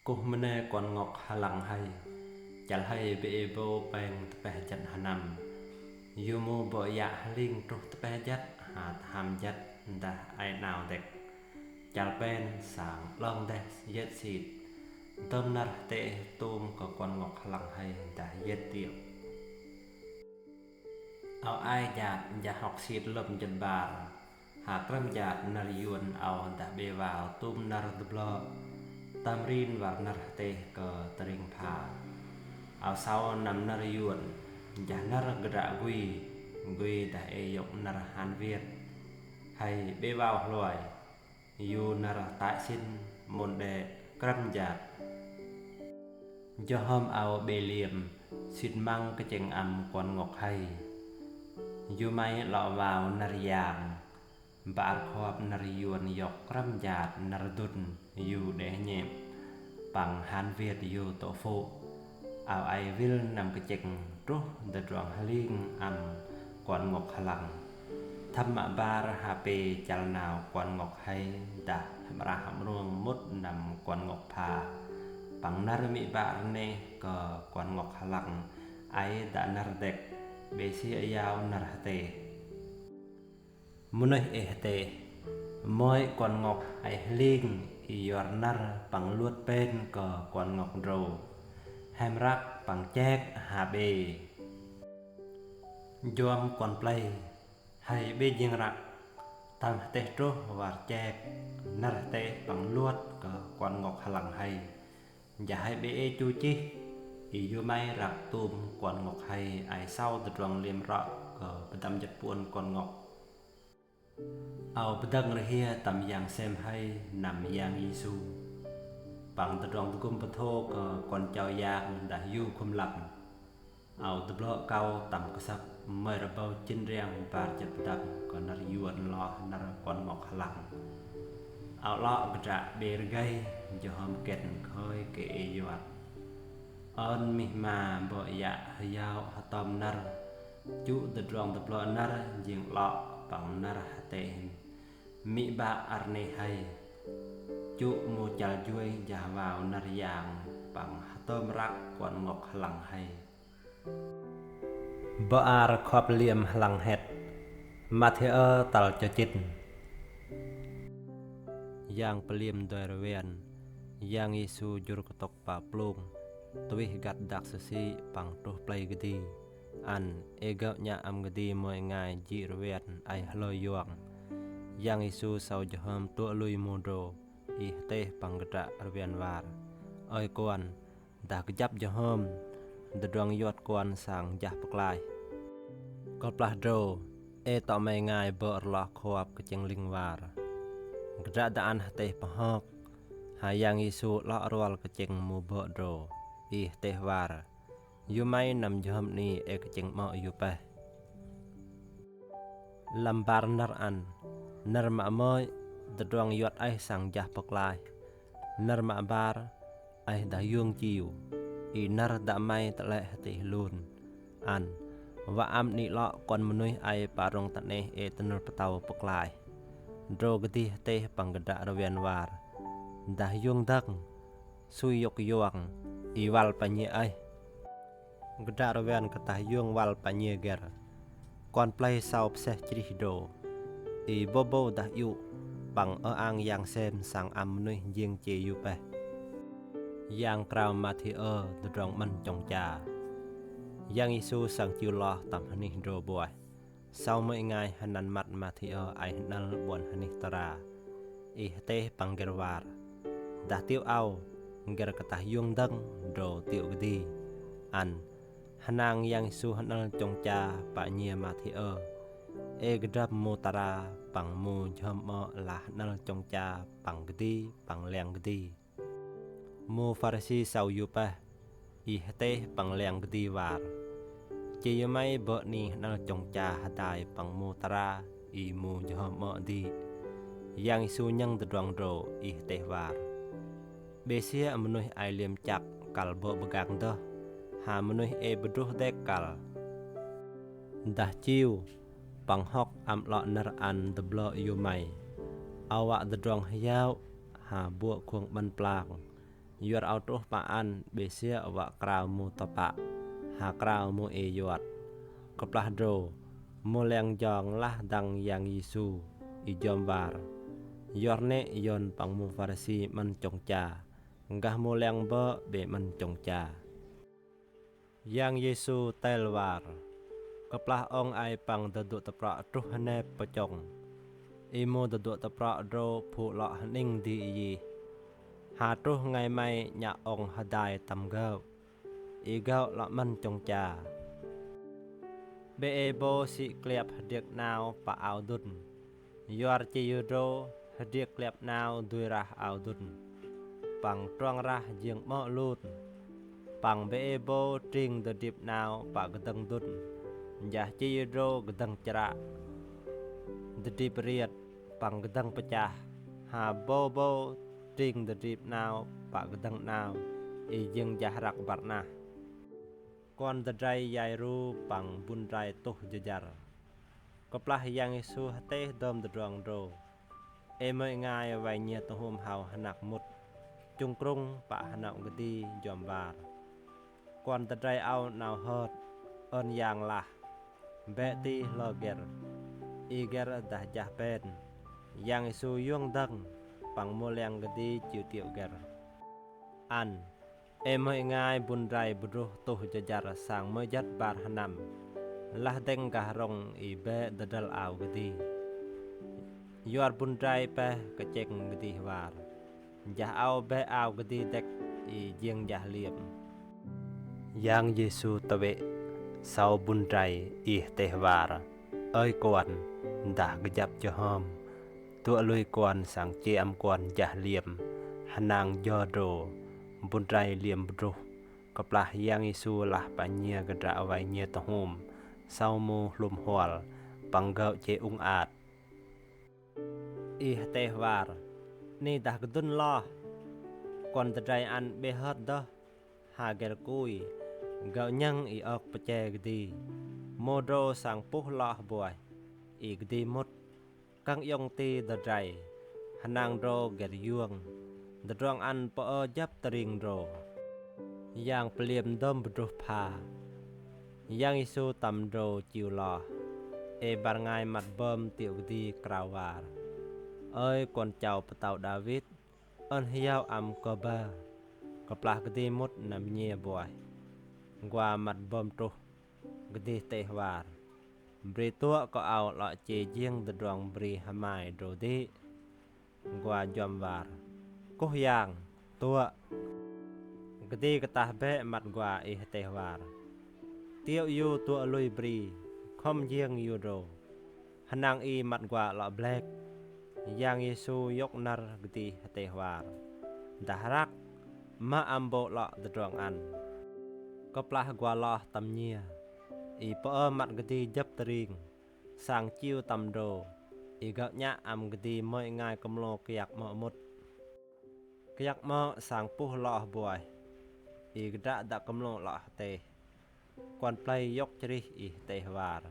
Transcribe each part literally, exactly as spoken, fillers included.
Kuh mne Kuan Ngok Hlang Hei. Chal hei bê ê bô peng tpeh jat hanam. Yu mu bô yă hling truh tpeh jat, ha tham jat dah ai nau dek. Chal pen sang long deh yet sit. Dơm nar htê tum kơ Kuan Ngok Hlang Hei dah yet tiok. Ao ai jat jah hok sit lơm jat bar. Ha krăm jat nar yuan ao dah bê wao tum nar dblơ. Tam rin war nar htê kơ tring pha. Ao sau nam nar yuan, jah nar gdra gui, gui dah ê yŏk nar han wiet. Hei bê wao hloi, yu nar tai sin, mun đe krăm jat. Jơhơm ao bê liêm, sit mang kcheng am Kuan Ngok Hei. Yu mai lŏ wao nar yang, bar khop nar yuan yŏk krăm jat nar dŭn, yu đe hñep. Păng han wiet yu tŏ phŭ. Ao ai wil nam kcheng truh dơdruang hling am Kuan Ngok Hlang. Thăm mă bar ha pê chal nau Kuan Ngok Hei dah hmra hmruang mŭt nam Kuan Ngok Pha. Păng nar mĭ bar neh kơ Kuan Ngok Hlang ai dah nar dek, bê si yao nar htê. Mnuih ê htê, mơi Kuan Ngok ai hling i yor nar păng luot pen kơ Kuan Ngok drô. Hem răk păng chek ha bê. Juam kuan plei, hei bê jing răk, tam htê truh war chek, nar htê păng luot kơ Kuan Ngok Hlang Hei. Jah hei bê ê chu chih, i yu mai răk tum Kuan Ngok Hei ai sau dơdruang liêm rŏ kơ pơdăm jat puăn Kuan Ngok. Ao pơdơ̆ng rhiê tăm yang sem hei nam Yang Yêsu. Păng tơdruang tơgŭm bơthô kơ kuan chao yang dah yu khum lăm. Ao tơblŏ kâu tăm ksăp mơi rơbâo chin riang bar jat pơdơ̆ng kơ nar yuan loh nar Kuan Ngok Hlang. Ao lŏ kdra bê rgei, jơhơm ken khơi kơ ê yuan. Ơn mih ma bŏ yă hơyâo hơtơm nar. Chu tơdruang tơblŏ nar jing lŏ păng nar htê hin. Mĭ bă ar neh hei. Chu mu chal juei jah wao nar yang păng hơtơm răk Kuan Ngok Hlang Hei. Bơar khŏp liêm hlang het. Mathiơ tal chơchit. Yang pơliêm dơi rvên, Yang Yêsu jur kơtŭk pă plung, tuih găt dak sơsĭ păng truh plei kơdi. Ăn, ê gơ̆ ñă am kơdi mơi ngai jĭ rvên ai hlơi yuang. Yang Yêsu sau jơhơm tuă lui mu drô, i htêh păng kdră rvên war. Ơi kuan, dah kjăp jơhơm, tơdruang yuăt kuan sang jah pơklaih. Kơplah drô, ê tŏ mơi ngai bơ̆ rloh khop kơcheng ling war. Kdră daan htêh pơhŏk, ha Yang Yêsu lŏ ruăl kơcheng mu bơ̆ drô, i htêh war. Yu mơi năm jơhơm ni ê kơcheng mơ̆ yu pơh. Lăm bar năr ăn, năr mă mơi, tơdruang yuăt aih sang jah pơklaih. Năr mă bar, aih dah yung chiu. I năr dă mơi tơlĕ htih lun. Ăn, wă am ni lŏ kuan mnuih aih pă rŏng tơneh ê tơnul pơtâo pơklaih. Drô kơdih htêh păng kdră rvên war. Dah yung dơ̆ng, sui yŏk yuang, i wăl pă nyiê aih. Kdră rvên kơtah yung wăl pă nyiê gĭr. Kuan plei sau pơseh chrih drô. I bôbô dah yŭ, păng ơ ang yang sem sang am mnuih jing che yu pơh. Yang krao Mathiơ tơdruang măn chŏng cha. Yang Yêsu sang chiu loh tăm hnih drô buaih. Sau mơi ngai hơnăn măt Mathiơ aih hnăl ƀuăn hnih tơra. I htêh păng gĭr war. Dah tiŭ ao, gĭr kơtah yung dơ̆ng, drô tiŭ kơdi. Ăn, hơnang Yang Yêsu hơnăl chŏng cha pă nyiê Mathiơ. Ê kơdrăm mu tơra, păng mu jơhơm mơ̆ lah hơnăl chŏng cha păng kơdi, păng liăng kơdi. Mu Pharisi sau yu pơh, i htêh păng liăng kơdi war. Che yu mơi bơ̆ ni hơnăl chŏng cha hơdai păng mu tơra, i mu jơhơm mơ̆ di. Yang Yêsu nhơng tơdruang drô, i htêh war. Bê sia mnuih aih liêm chăk kăl bơ̆ bơgang dơh, ha mnuih ê bơdruh dêk kăl. Dah chiu, păng hŏk am lŏ năr ăn tơblŏ yu mơi. Ao wă tơdruang hơyâo, ha bŭ khung ƀăn plang. Yuar aw truh pa an, ƀe siak wa kraw mu tpă, ha kraw mu e yuăt. Kplah drô, mu leng jong lah dăng Yang Yêsu i jom war. Yuar ne yon păng mu Farisi măn chông cha, gah mu leng bơ̆ ƀe măn chông cha. Yang Yêsu tel war. Kplah ong ai păng dơdŭ tprŏ truh hnep pchŏng. I mu dơdŭ tprŏ drô phu lŏ hning di yih. Ha truh ngai mai ñă ong hơdai tăm gơ̆. I gơ̆ lŏ măn chông cha. Ƀe e bô sĭ kliăp hdiăk nao pă ao dŭn. Yuar chi yu drô, hdiăk kliăp nao dui rah ao dŭn. Păng truang rah jing mŏ lŭn. Păng ƀe e bô tring dơdip nao pă kdơ̆ng dŭn. Jah chi yu drô kdơ̆ng chră. Dơdip riăt, păng kdơ̆ng pchah. Ha bô bô tring dơdip nao pă kdơ̆ng nao, i jing jah răk bar nah. Kuan dơdrai Yairu păng bun drai tuh jơjar. Kplah Yang Yêsu hteh dơm dơdruang drô. E mơi ngai wai nyiê tơhum hao hnak mŭt. Chung krŭng pă hnaŏ kdi jom war. Kuan dơdrai ao nao hơt, ơn yang lah. Bĕ ti hlơ gĕr. I gĕr dah jah pen. Yang Yêsu yuang dơ̆ng, păng mu leng kdi chiu tiŏ gĕr. Ăn, e mơi ngai bun drai bơdruh tuh jơjar sang mơi jăt bar hnăm. Lah dêng gah rŏng i bĕ dơdăl ao kdi. Yuar bun drai pĕh kchĕng kdi war. Jah ao bĕ ao kdi dêk i jing jah liêm. Yang Yêsu tơwĕ, sau bun drai i hteh war. Ơi kuan, dah kjăp jơhơm. Tuă lui kuan sang chiăm kuan jah liêm. Hnang jo drô, bun drai liêm bơdruh. Kplah Yang Yêsu lah pă nyiê kdra wai nyiê tơhum, sau mu hlŭm huăl, păng gơ̆ che ŭng at. I hteh war, ni dah kdŭn loh. Kuan dơdrai ăn ƀe hơt dơh, ha gĕr kui, gơ̆ ñăng i ŏk pche kdi. Mu drô sang puh loh buaih, i kdi mŭt. Kăng iŏng ti dơdrai, hnang drô gĕr yuang, dơdruang ăn pơ jăp tring drô. Yang Pơliêm dơm bơdruh pha. Yang Yêsu tăm drô chiu loh. E bar ngai măt bơm tiŏ kdi kraw war. Ơi Kuan Chao Pơtao Đawit, ơn hơyâo am kơ ba. Kplah kdi mŭt năm nyiê buaih. Gua măt bơm truh kdi hteh war. Bri tuă kơ ao lŏ che jing dơdruang bri hmai drô dih. Gua jom war. Kuh yang, tuă. Kdi ktah bĕ măt gua i hteh war. Tiŏ yu tuă lui bri, khŏm jing yu drô. Hnang i măt gua lŏ blek. Yang Yêsu yôk năr kdi hteh war. Dah răk, mă am bô lŏ dơdruang ăn. Kplah gua loh tăm nyiê. I pơ măt kdi jăp tring. Sang chiu tăm drô, i gơ̆ ñă am kdi mơi ngai kmlô kyak mơ̆ mŭt. Kyak mơ̆ sang puh loh buaih, i kdra dă kmlô loh hteh. Kuan plei yôk chrih i hteh war.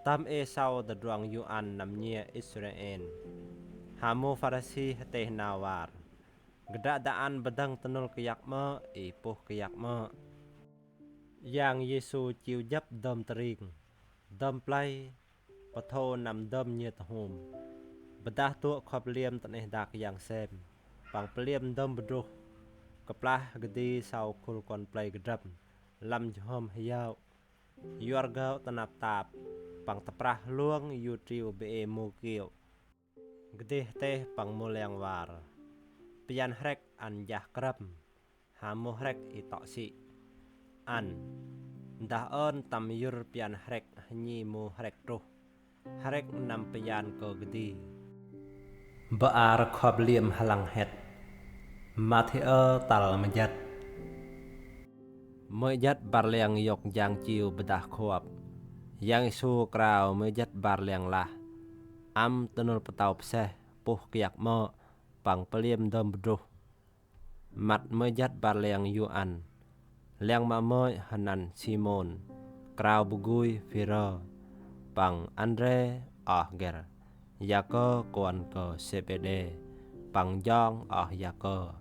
Tăm e sau dơdruang yu ăn năm nyiê Israel. Ha mu Pharisi hteh nao war. Kdra dă ăn bơdơ̆ng tơnul kyak mơ̆, i puh kyak mơ̆. Yang Yêsu chiu jăp dơm tring. Dơm plei, pơthô năm dơm nyiê tơhum. Bơdah tuă khŏp liêm tơneh dak yang sem. Păng pơliêm dơm bơdruh. Kplah kdi sau khul kuan plei kdrăm. Lăm jơhơm hơyâo. Yuar gơ̆ tơnap tap. Păng tơprah luang yu triu bơê mu kiu. Kdi hteh păng mu leng war. Pian hrek ăn jah krăm. Ha mu hrek i tŏ sĭ. Ăn. Dah ơn tăm yŭr pian hrek hnyi mu hrek truh. Hrek năm pian kơ kdi. Bơar khŏp liêm hlăng het. Mathiơ tal mjăt. Mơi jăt bar leng yôk jang chiu bơdah khŏp. Yang Yêsu krao mơi jăt bar leng lah. Am tơnul pơtao pseh, puh kyak mơ̆, păng pơliêm dơm bơdruh. Măt mơi jăt bar leng yu ăn. Leng mă mơi hơnăn Simôn, krao bơgui Phêrô, păng Anrê oh gĕr, Yakơ kuan kơ Sêbêdê, păng Jong oh Yakơ.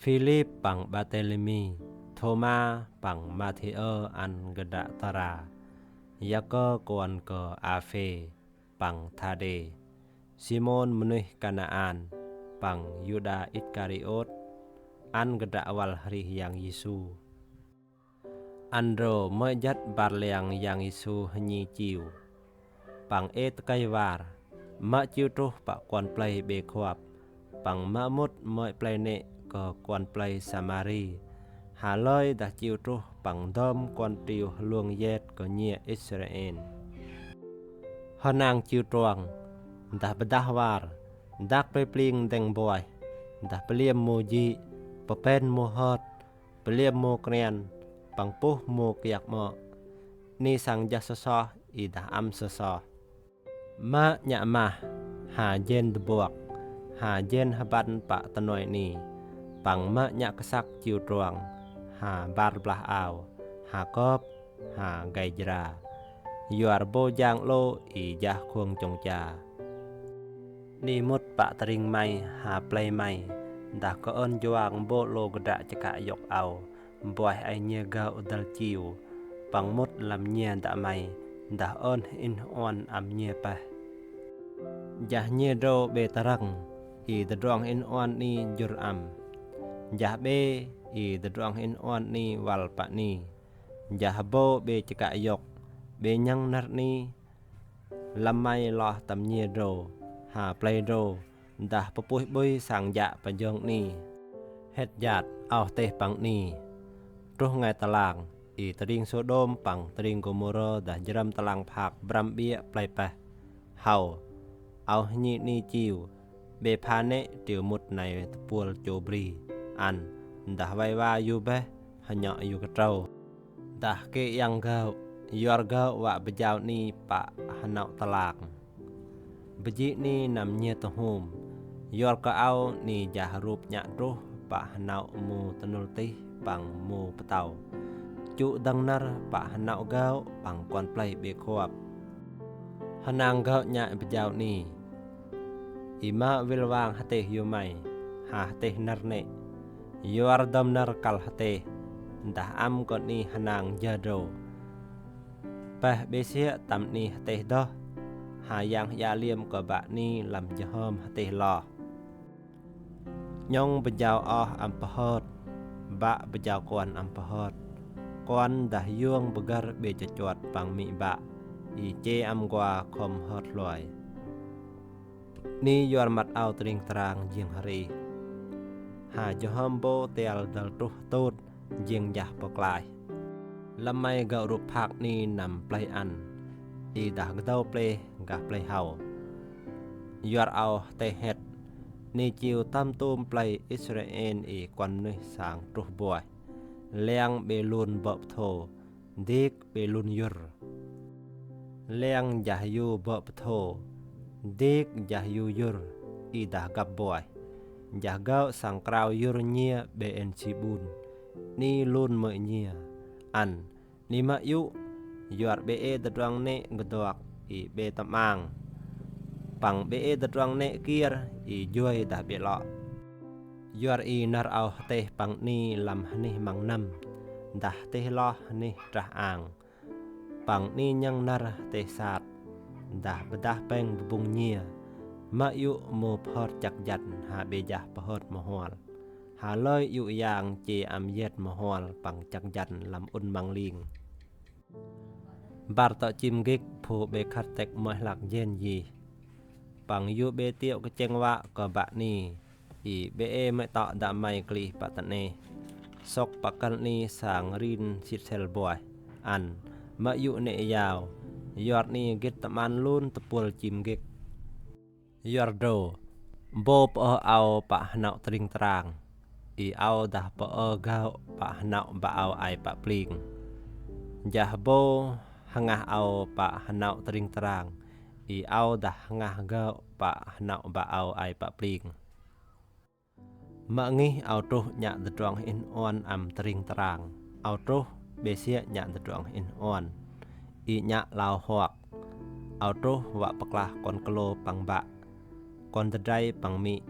Philip pang Bartelemi, Thôma pang Mathêô ăn kdra Tara, Yakơ kuan kơ Aphê pang Thadê, Simôn mnuih Kanaan pang Yuđa Iskariôt, ăn kdra wăl hrih Yang Yêsu. Andrô mơ̆ jăt bar liang Yang Yêsu hnyi chiu. Păng ê tơkei war, mă chiu truh pă kuan plei ƀê khuap, păng mă mŭt mơ̆i plei nĕ kơ kuan plei Samari, ha lơi dah chiu truh păng dơm kuan triu hlŭng yet kơ ñia Israel. Hnang chiu truang, dah pơdah war, dak plei pling deng buaih, dah pơliêm mô jĭ, pơpen mô hơt, pơliêm mô krian, păng puh mô kiak mơ̆, ni sang jah sosoh, i dah ăm sosoh. Mă ñă mah, ha jen dơbuăk, ha jen hbăn pă tơnoi ni, păng mă ñă kơsăk chiu truang, ha bar blah ao, ha kơp, ha gai jra. Yuar bô jang lô i jah khuông chông cha. Ni mŭt pă tring mei, ha plei mei, dah kơ ơn juang bô lô kdra chkă yŏk ao, buaih ai ñia gơ̆ dăl chiu, păng mŭt lăm ñia dă mei, dah ơn in huan ăm ñia pơh. Jah ñia drô ƀê trăng, i tơdruang in huan ni jŭr ăm. Jah ƀê, i tơdruang in huan ni wăl pă ni. Jah bô ƀê chkă yŏk, ƀê ñăng năr ni, lăm mei loh tăm ñia drô, ha plei drô, dah pơpuih ƀui sang jă pơjŏng ni. Het jat, ao hteh păng ni. Truh ngai tlang, i tring Sôdôm păng tring Gômôrơ dah jrăm tlang phak brăm ƀiă plei pơh. Hao, ao hnyi ni chiu, ƀê pha nĕ triu mŭt nai tơpuăl čô bri, ăn, dah wai wa yu bơh, hơñŏ yu kơtrâo. Dah kê yang gơ̆, yuar gơ̆ wă bơjao ni pă hơnŏ tlang. Bơjĭ ni năm ñia tơhum, yuar kơ ao ni jah rup ñă truh pă hơnŏ mô tơnul tih păng mô pơtâo. Čŭ dơ̆ng năr pă hơnŏ gơ̆ păng kuan plei ƀê khuap. Hnang gơ̆ ñă bơjao ni. I mă wil wang hteh yu mei, ha hteh năr nĕ. Yuar dơm năr kăl hteh, dah ăm kơ ni hnang jơ drô. Pơh ƀê siă tăm ni hteh dơh, ha yang hia liêm kơ bă ni lăm jơhơm hteh loh. Ñŏng bơjao oh ăm pơhơt, bă bơjao kuan ăm pơhơt. Kuan dah yŭng bơgăr ƀê čačuăt păng mĭ bă, i čê ăm gua khŏm hơt hloi. Ni yuar măt ao tring trang jing hri. Ha jơhơm bô tial dăl truh tut jing jah pơklaih. Lăm mei gơ̆ rup phak ni năm plei ăn, i dah kơdâo plei gah plei hao. Yuar ao hteh het, ni chiu tăm tum plei Israel i kuan mnuih sang truh buaih. Liang ƀê lun bơ̆ pơthô, dik ƀê lun yŭr. Liang jah yu bơ̆ pơthô, dik jah yu yŭr, i dah găp buaih. Jah gơ̆ sang krao yŭr ñia ƀê en si ƀun, ni lun mơ̆i ñia, ăn, ni mă yŭ, yuar ƀê ê tơdruang nĕ kơduak i ƀê tơmang. Păng ƀê ê tơdruang nĕ kiêr i juai dah ƀê loh. Yuar i năr ao hteh păng ni lăm hnih măng nâm, dah hteh loh hnih trah ang. Păng ni ñăng năr hteh sat, dah pơdah peng bơbŭng ñia, mă yŭ mô pơhơt čăk jăn ha ƀê jah pơhơt mơhual. Ha lơi yŭ yang čê ăm yet mơhual păng čăk jăn lăm un măng ling. Bar tŏ čim gik phu ƀê khăt tek mơ̆ hlak jen yih. Păng yŭ ƀê tiŏ kơčeng wă kơ bă ni, i ƀê ê mơ̆ tŏ dă mei klih pă tơneh. Sŏk pă kăl ni sang rin sit sel buaih, ăn, mă yŭ nĕ yao, yuar ni gĭt tơman lun tơpuăl čim gik. Yuar drô, bô pơh ao pă hnŏ tring trang, i ao dah pơh gơ̆ pă hnŏ bă ao ai pă pling. Jah bô hngah ao pă hnŏ tring trang, i ao dah hngah gơ̆ pă hnŏ bă ao ai pă pling. Mă ngih ao truh ñă tơdruang in huan ăm tring trang, ao truh ƀê siă ñă tơdruang in huan, i ñă lao huăk, ao truh wă pơklah kuan klô păng bă, kuan tơdrai păng mĭ,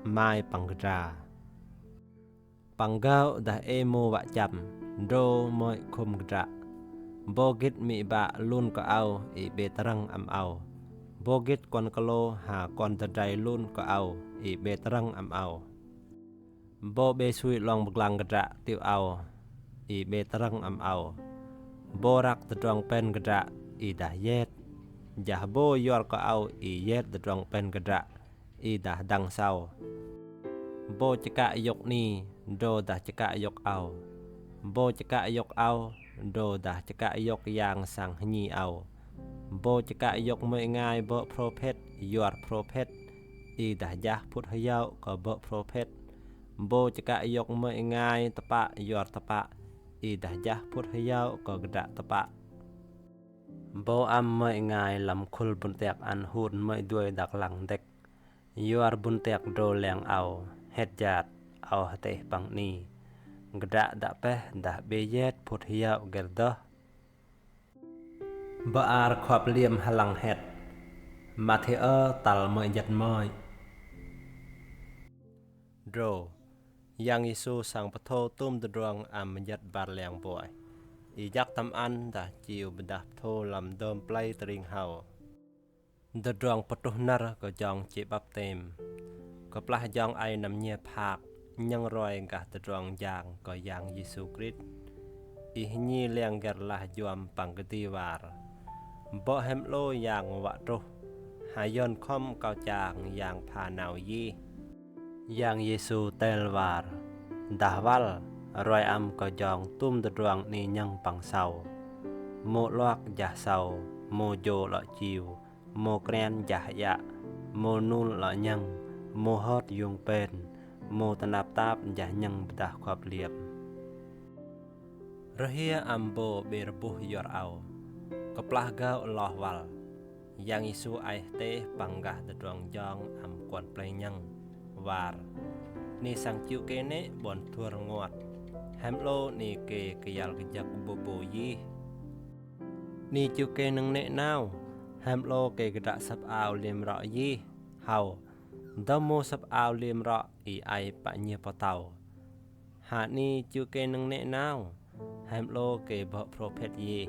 mai păng kơdra. Păng gao dah e mo wa chăm, drô mơi khum kdra. Bô gĭt mĭ ba lun kơ ao i bê trang am ao. Bô gĭt kuăn klô ha kuăn dơdrai lun kơ ao i bê trang am ao. Bô bê sui long bơglang kdra tiŏ ao i bê trang am ao. Bô răk tơdruang pen kdra i dah yet. Jah bô yuăr kơ ao i yet tơdruang pen kdra i dah dăng sau. Bô chkă yŏk ni, drô dah chkă yŏk ao. Bô chkă yŏk ao, drô dah chkă yŏk yang sang hñi ao. Bô chkă yŏk mơi ngai bơ̆ prophet, yuăr prophet, i dah jah phŭt hyaŏ kơ bơ̆ prophet. Bô chkă yŏk mơi ngai tơpă, yuăr tơpă, i dah jah phŭt hyaŏ kơ kdra tơpă. Bô am mơi ngai lăm khul bun tiak ăn hun mơi dui dak lăng dek. Yuăr bun tiak drô leng ao, het jat, ao hteh păng ni. Kdra dă peh dah bê yet phŭt hyaŏ gĭr dơh. Bơar khua pliêm hlang het. Mathiơ tal mơi jăt mơi. Drô, Yang Yêsu sang pơthô tum tơdruang am mjăt bar leng buaih. I jak tăm ăn dah chiu bơdah pơthô lăm dơm plei tring hao. Tơdruang pơtruh năr kơ jong che baptem. Kơplah jong ai năm nhe phak, ñơ̆ng roi gah tơdruang jang kơ Yang Yêsu Krist. I hñi leng gĭr lah juăm păng kơdi war. Bơ̆ hem lu yang wă truh. Ha yon khŏm kâo chang yang pha nao yih. Yang Yêsu tel war. Dah wăl, roi am kơ jong tum tơdruang ni ñơ̆ng păng sau. Mô luak jah sau, mô jô lŏ chiu. Mô kren jah iă, mô nul lŏ ñơ̆ng, mô hot yung pen, mô tơnap tap jah ñơ̆ng bơdah khua pliêm. Rơhia am bô bê rơbuh yuăr ao. Kơplah gao loh wăl. Yang Yêsu ai hteh păng gah tơdruang jong am kuăn plei ñơ̆ng. War. Ni sang chiu ke ne ƀon thuơr nguăt. Hem lu ni ke kơyal kơjăk bô bô yih. Ni chiu ke nơ̆ng ne nao, hem lu ke kdra săp ao liêm rŏ yih, hao, dơm mô săp ao liêm rŏ i ai pă nhi pơtâo. Ha ni chiu ke nơ̆ng ne nao, hem lu ke bơ̆ prophet yih,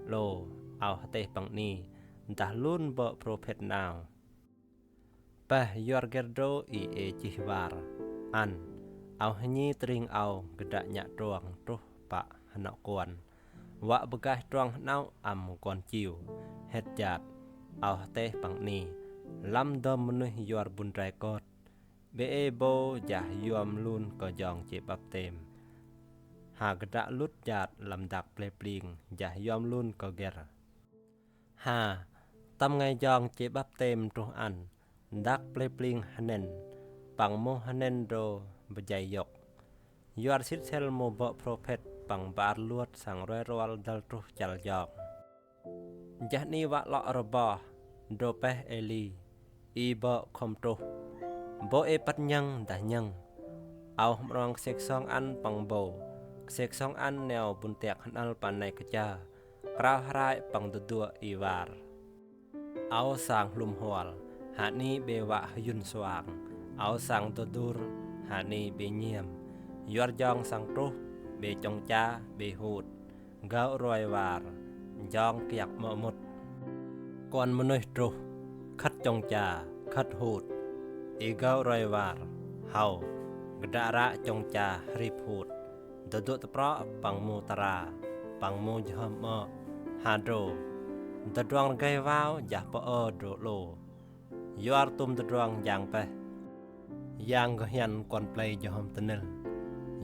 lu, ao hteh păng ni, dah lun bơ̆ prophet nao. Peh yuăr gĭr drô i ê chih war, ăn, ao hñi tring ao kdra ñă truang truh pă hnŏ kuăn. Wă bơgaih truang hnŏ am kuăn chiu, het jat, ao hteh păng ni, lăm dơm mơnuih yuăr bun drai kơt. Bê ê bô jah yuăm lun kơ jong che baptem. Ha kdra lŭt jat lăm dak plei pling jah yuăm lun kơ gĭr. Ha, tăm ngai jong che baptem truh ăn, dak plei pling hnen, păng mô hnen drô bơjai yŏk. Yuăr sĭt sel mô bơ̆ prophet păng bar luăt sang roi ruăl dăl truh chăl jong. Jah ni wă lŏ rơboh, drô peh Êli, i bơ̆ khŏm truh. Bô ê păt ñơ̆ng dah ñơ̆ng. Ao hmrong ksek song ăn păng bô, ksek song ăn neo bun tiak hnal pă nai kcha, krao hrai păng dơduă i war. Ao sang hlŭm huăl, ha ni bê wă hyun suang, ao sang dơdur, ha ni bê nyiam, yuăr jong sang truh, bê chŏng cha, bê hŭt, gao roi war, jong kiak mơ̆ mŭt. Kuăn mơnuih truh, khăt chŏng cha, khăt hŭt, i gao roi war, hao, kdra ră chŏng cha hrip hŭt. Dơduă tơprŏ păng mô tara, păng mô jơhơm mơ̆, ha drô. Dơdruang rơgei wao jah pơơ drô lu. Yuăr tum dơdruang jang peh. Yang kơhiăn kuăn plei jơhơm tơnil.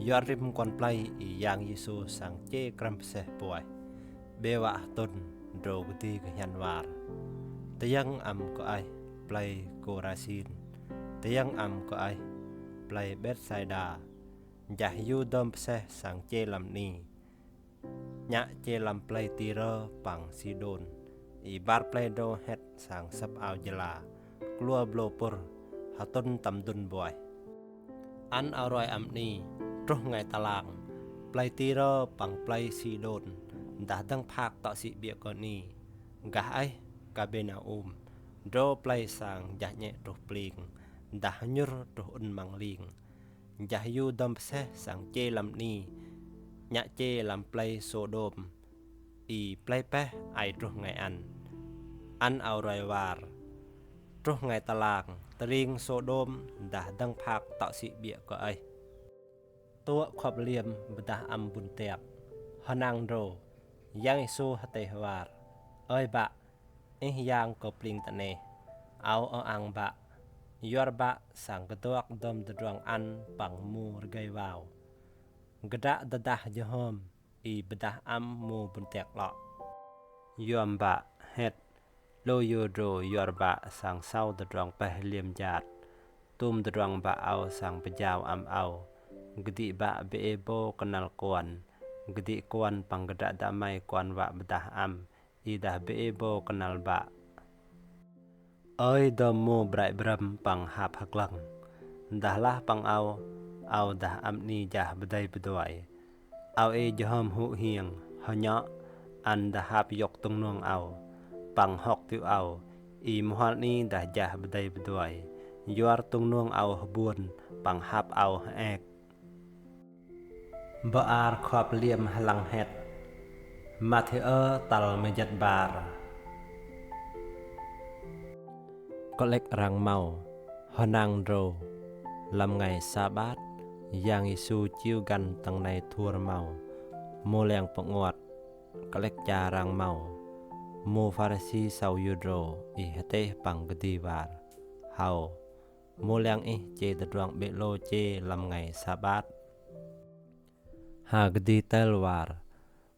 Yuăr rim kuăn plei i Yang Yêsu sang che krăm pơseh puaih. Bê wă htŭn drô kơdi kơhiăn war. Tơyơ̆ng am kơ aih plei Kôrasin. Tơyơ̆ng am kơ aih plei Betsaida. Jah yu dơm pơseh sang che lăm ni. Ñă che lăm plei Tirơ păng Sidôn. I bar plei drô het sang săp ao jơla. Klua blô pŭr, ha tŭn tăm dŭn buaih. Ăn ao roi am ni, truh ngai tơlang. Plei Tirơ păng plei Sidôn. Dah dơ̆ng phak tŏ sĭ biă kơ ni. Gah aih, Kapêrnaum. Drô plei sang jah ñĕ truh pling. Dah hñŭr truh ŭn măng ling. Jah yu dom pseh sang ce lam ni, ña ce lam plei Sodom, i plei peh ai truh ngai an. An au ruai war. Truh ngai tlang, tring Sodom dah dang phak tau si biak ko ai. Tuak khop liam bedah am bun tiak. Hanang dro. Yang Yesu heteh war. Oi bak, ih yang ko pling tane. Au o ang bak. Yuar bak sang keduak dom dedruang an pang mu rgai wau. Gedak dedah jehom, i bedah am mu bun tiak lok. Yuam bak, het. Lo yu dro yuar bak sang sau dedruang peh liam jat. Tum dedruang bak au sang pejau am au. Gedi bak be e bo kenal kuan. Gedi kuan pang gedak damai kuan wak bedah am. I dah be e bo kenal bak. Oi dom mu brai bram pang hap haklang. Dah lah pang au, au dah am ni jah bedai beduai. Au e jehom hu hiang, honyok, an dah hap yok tung nuang au. Pang hok tiu au, i muhal ni dah jah bedai beduai. Yuar tung nuang au hebun, pang hap au heek. Ba ar khop liam helang het. Mattheo tal mejat bar. Klek rang mau, hanang dro. Lam ngai Sabat, Yang Yesu ciu gan tang nai thur mau. Mu liang penguat, klek ca rang mau. Mu Farisi sau yu dro, i heteh pang gedi war. Hau. Mu liang ih ce dedruang bek lo ce lam ngai Sabat. Ha gedi tel war.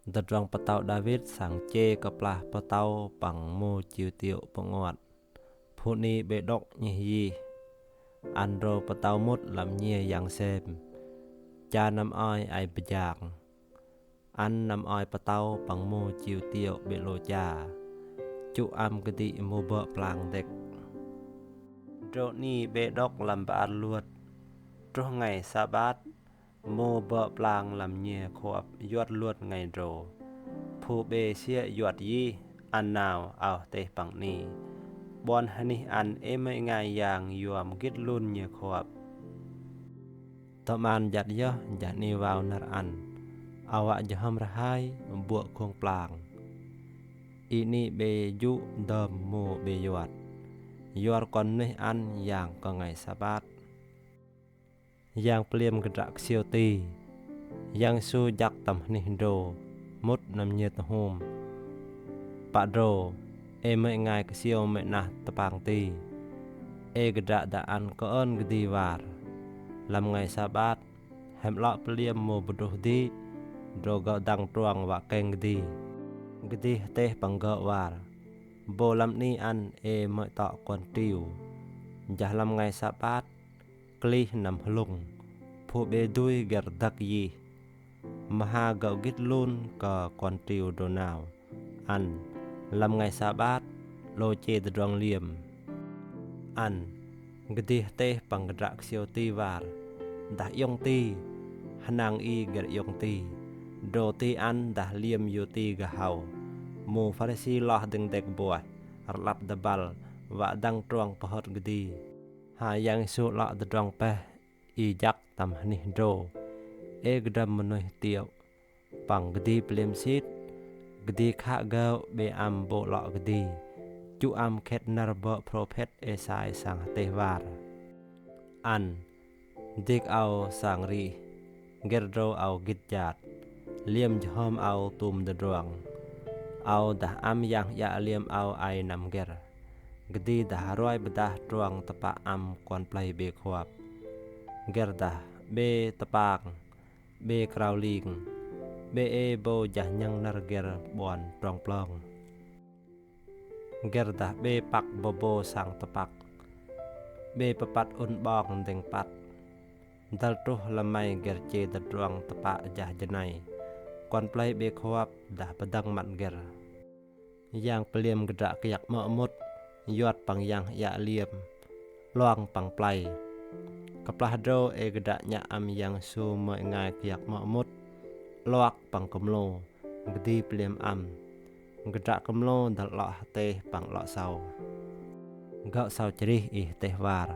Dedruang petau David sang ce keplah petau pang mu ciu tiuk penguat. Phu ni be dok nyih yih. An dro petau mut lam nyia yang sem. Ca nam ai ai bejak. An nam ai petau pang mu ciu tiuk bek lo ca. Cu am gedi mu bek plang dek. Dro ni be dok lam ba ar luot. Truh ngai Sabat. Mu bek plang lam nyia khuap yuat luot ngai dro. Phu be siak yuat yih an nau au teh pang ni. Bon hanih an e mei ngai yang yuam git lun nyia khuap. Toman jat yoh jat ni wau nar an. Awak jehom rhai buak khung plang. Ini be ju dom mu be yuat. Yuar kon nuih an yang ko ngai Sabat. Yang pliam gedrak ksiau ti. Yang Yesu jak tam hnih dro. Mut nam nyia thum. Pak dro. E mei ngai ksiau mei nah tepang ti. E gedrak daan ko on gedi war. Lam ngai Sabat. Hem lok pliam mo bedruh di, dro gau dang truang wak keng gedi. Gedi heteh pang gau war. Bo lam ni an e mei tok kuan tiu. Jah lam ngai Sabat, klih nam hlung. Phu be dui ger dak yih. Maha gau git lun ka kuan tiu dro nau. An, lam ngai Sabat, lo ce dedruang liam. An, gedi heteh pang gedrak ksiau ti war. Dah iong ti, hanang i ger iong ti. Dro ti an dah liam yu ti gahau. Mu Farisi lah deng dek buah, rlap debal, wak dang truang pahot gedi. Ha Yang Yesu lah dedruang peh, i jak tam hnih dro. E gedam menuih tiau. Pang gedi pliam sit, gedi khak gau be am bo lok gedi. Cu am khet nar bo prophet Esai sang heteh war. An, dik au sang rih, ger dro au git jat. Liam jehom au tum dedruang. Au dah am yang yak liam au ai nam ger. Gedi dah ruai bedah truang tepak am kuan plai be khuap. Ger dah be tepang. Be krau ling. Be e bo jah nyang nar ger buan trong plong. Ger dah be pak bobo sang tepak. Be pepat un bong deng pat. Dal truh lamai ger ce dedruang tepak jah jenai. Kuan plai be khuap dah pedang mat ger. Yang pliam gedrak kiak mok mut, yuat pang yang yak liam, luang pang plai. Keplah dro e gedrak nyak am Yang Yesu mei ngai kiak mok mut, luak pang kemlo, gedi pliam am. Gedrak kemlo dal lok heteh pang lok sau. Gau sau cerih i heteh war.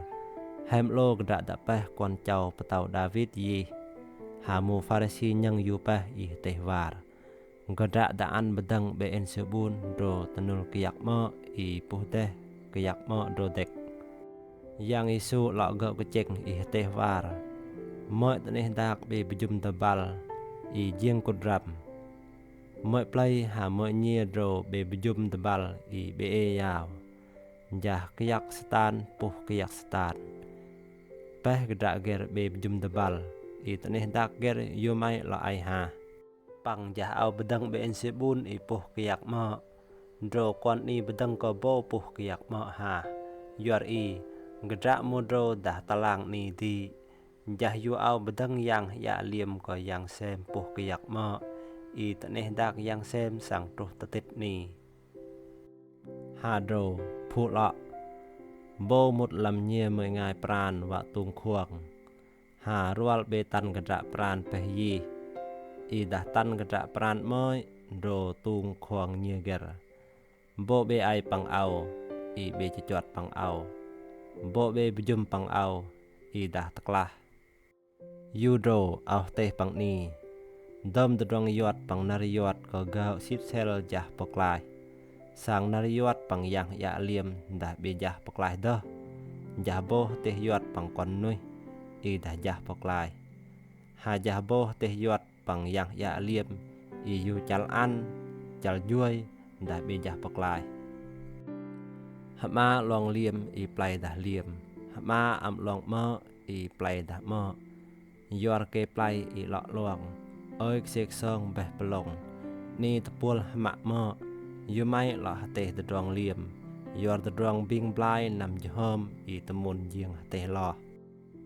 Hem lo kdra dapeh kuan chau ptau Dawid yih. Ha mu Farisi ñang yu peh i hteh war. Kdra daan bdang Belsebul dro tnul kyak moh i puh deh kyak moh dro dek. Yang Yesu lok gau kcheng i hteh war. Moh tneh dak be bjum dbal i jieng kudram. Moh plei ha moh ñie dro be bjum dbal i be e yau. Jah kyak Setan puh kyak Setan. Peh kdra ger be bjum dbal i tneh dak ger yu mai lo ai ha. Pang jah au bdang Belsebul i puh kyak moh. Dro kuan ni bdang ko bo puh kyak moh ha. Yuar i, kdra mu dro dah tlang ni di. Jah yu au bdang yang yak liam ko yang sem puh kyak moh. I tneh dak yang sem sang truh tatit ni. Ha dro, phu lok. Bo mut lam ñie moh ngai pran wa tung khuang. Ha rual be tan kdra pran peh yih. I dah tan kdra pran moh dro tung khuang ñie ger. Bo be ai pang au, i be chchuat pang au. Bo be bjum pang au, i dah tklah. Yu dro, au hteh pang ni. Dam dodrong yuat pang nar yuat ko gau sip sel jah poklaih. Sang nar yuat pang yang yak liam dah be jah poklaih doh. Jah bo hteh yuat pang kuan nuih, i dah jah poklaih. Ha jah bo hteh yuat pang yang yak liam, i yu chal an, chal juai, dah be jah poklaih. Hma long liam i plai dah liam. Hma am long moh i plai dah moh. Yuar ke plai i lok long. Oi ksik song beh plong. Ni tpul hma moh. Yu mai lok hteh dodrong liam. Yuar dodrong bing blai nam jhom i tmun jieng hteh loh.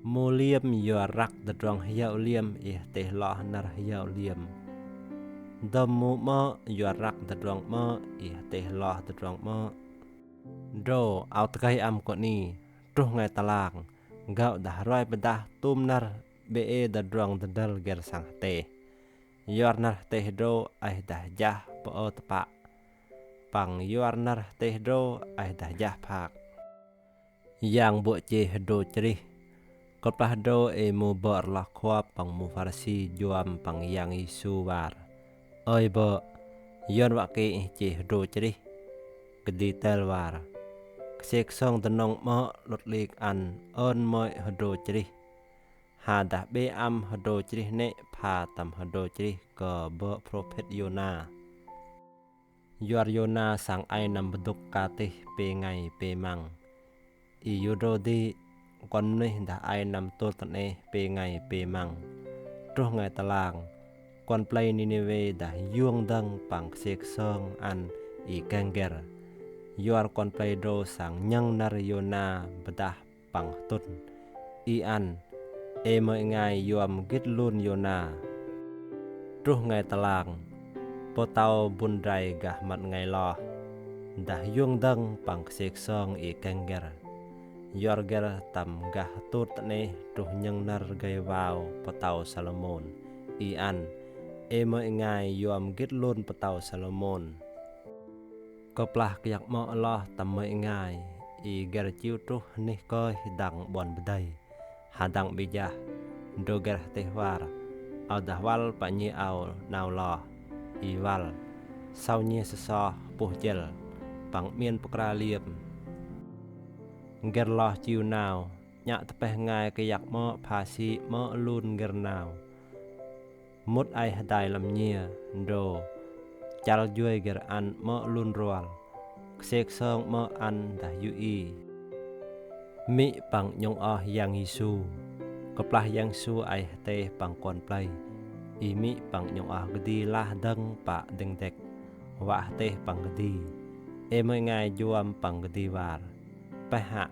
Mu liam yuar rak dodrong hiau liam i hteh loh nar hiau liam. Dam mu moh yuar rak dodrong moh i hteh loh dodrong moh. Dro, au tkai am ko ni, truh ngai tlang, gau dah ruai bdah tum nar be e dodrong dodol ger sang hteh. Yuar nar hteh dro ai dah jah po o tpa. Pang yuar nar hteh dro ai dah jah phak. Yang bo che hdo chrih. Kplah hdo e mu bo rlah khua pang mu Farisi juam pang Yang Yesu war. Oi bo, yon wa ke ih che hdo chrih. Kdi tel war. Ksik song dnong mo lut lik an on mo hdo chrih. Hadah be am hdo chrih ne pha tam hdo chrih ko bo prophet Yona. Yuar Yona sang ai nam bduk katih pe ngai pe mang. I yu dro di kon mnuih dah ai nam tur tneh pe ngai pe mang. Truh ngai tlang, kon plei Niniwe dah yung dang pang ksik song an i kengger. Yuar kon plei dro sang nyang nar Yona bdah pang htun. I an, e mo i ngai yuam git lun Yona. Truh ngai tlang, potau bun drai gah mat ngai loh. Dah yung dang pang ksik song i kengger. Yuar ger tam gah tur tneh truh nyang nar gai wau potau Salomon. I an, e mo i ngai yuam git lun potau Salomon. Kplah kiak mo loh tam mo i ngai, i ger chiu truh hnih koi dang bon bdai. Hadang bijah, dro ger htih war, au dah wal pa nyi au nau loh, i wal, sau nyi sesoh puh jel, pang mien pkra liam. Ger loh chiu nau, nyak tpeh ngai kiak mo phasi mo lun ger nau. Mut ai hdai lam nyia, dro. Chal juai ger an mo lun rual. Ksik song mo an dah yu i. Mih pang nyong oh Yang Yesu. Kplah Yang Yesu ai htih pang kon plai. I mih pang nyong oh gdi lah dang pa ding dek. Wah htih pang gdi. E mo i ngai juam pang gdi war. Peh hak.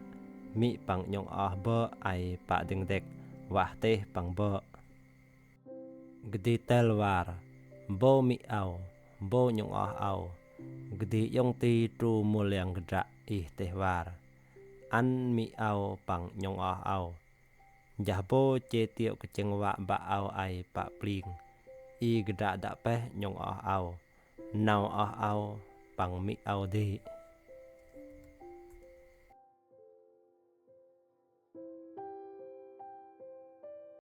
Mih pang nyong oh bo ai pa ding dek. Wah htih pang bo. Gdi tel war, bo mih au, bo nyong oh au. Gdi yong ti tru muliang gdrak i htih war. An mih au pang nyong oh au. Jah bo che tiok kcheng wak bak au ai pak pling. I gdrak dak peh nyong oh au. Nau oh au pang mih au di.